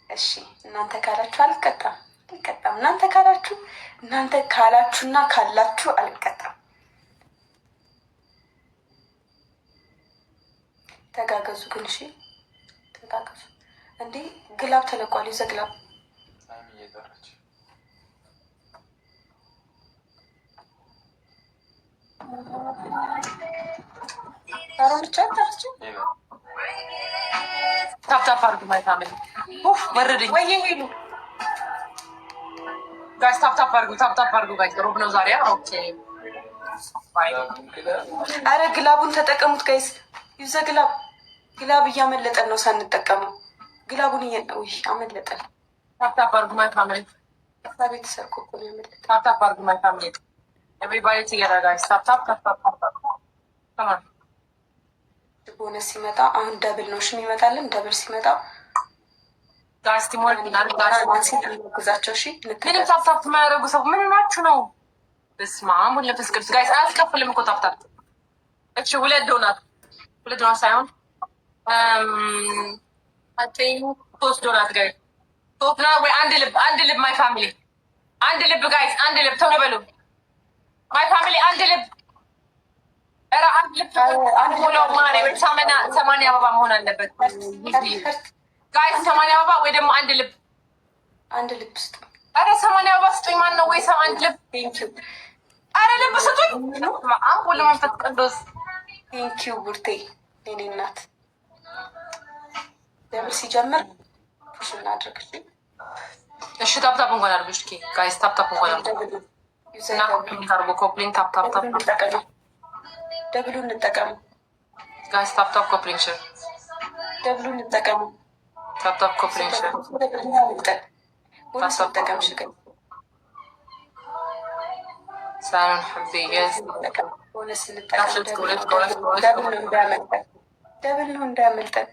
እሺ፣ እናንተ ካላችሁ አልቀጣም፣ አልቀጣም። እናንተ ካላችሁ፣ እናንተ ካላችሁና ካላችሁ አልቀጣም። ተጋገዙ ግን፣ እሺ ተጋገዙ። እንዴ፣ glove ተለቋል። Use glove። እየጠራች። አሮን ብቻ ጠርች። Tap tap አድርጉ my family። ኡፍ በረደኝ። ወይ ሄሉ። Guys, tap tap አድርጉ፣ tap tap አድርጉ guys። ሮብ ነው ዛሬ። Okay። አረ glove ኡን ተጠቀሙት guys። Use glove። Glove እያመለጠን ነው ሳንጠቀመው። Glove ኡን ውይ አመለጠን። Tap tap አድርጉ my family። ቤት ሰርቆ እኮ ነው ያመለጠን። Tap tap አድርጉ my family። Everybody together, guys። Tap tap tap tap tap። Come on. ቦነስ ሲመጣ፣ አሁን double ነው እሺ የሚመጣልን። Double ሲመጣ Guys, teamwork guys። ግዛቸው እሺ። ምንም tap tap የማያደርጉ ሰው ምን ናችሁ ነው? በስመ አብ ወወልድ ወመንፈስ ቅዱስ። Guys፣ አያስከፍልም እኮ tap tap። እሺ፣ ሁለት ዶናት፣ ሁለት ዶናት ሳይሆን ሶስት donut guys፣ ሶስት ዶናት ወይ አንድ ልብ፣ አንድ ልብ my family፣ አንድ ልብ guys፣ አንድ ልብ ቶሎ በሉ my family፣ አንድ ልብ፣ ኧረ አንድ ልብ ሞላው ማሬ። ወይ 80 አበባ መሆን አለበት guys፣ 80 አበባ ወይ ደግሞ አንድ ልብ። አንድ ልብ ስጡ። ኧረ 80 አበባ ስጡኝ። ማን ነው? ወይ ሰው አንድ ልብ። ኧረ ልብ ስጡኝ። አብ ወወልድ ወመንፈስ ቅዱስ። Thank you ቡርቴ የኔ እናት። Double ሲጀምር push እናድርግ። እሺ፣ tap tap እንኳን አድርጉ። እስኪ guys፣ tap tap እንኳን አድርጉ እና copy link አድርጉ። Copy link፣ tap tap tap። Double ኡ እንጠቀሙ። Guys, tap tap, copy link, share. Double ኡ እንጠቀሙ። Tap tap, copy link, share. ቦነስ እንጠቀም። ሽገ ሳሎን حبي, yes. ቦነስ እንጠቀም። Double ነው እንዳያመልጠን። Double ነው እንዳያመልጠን።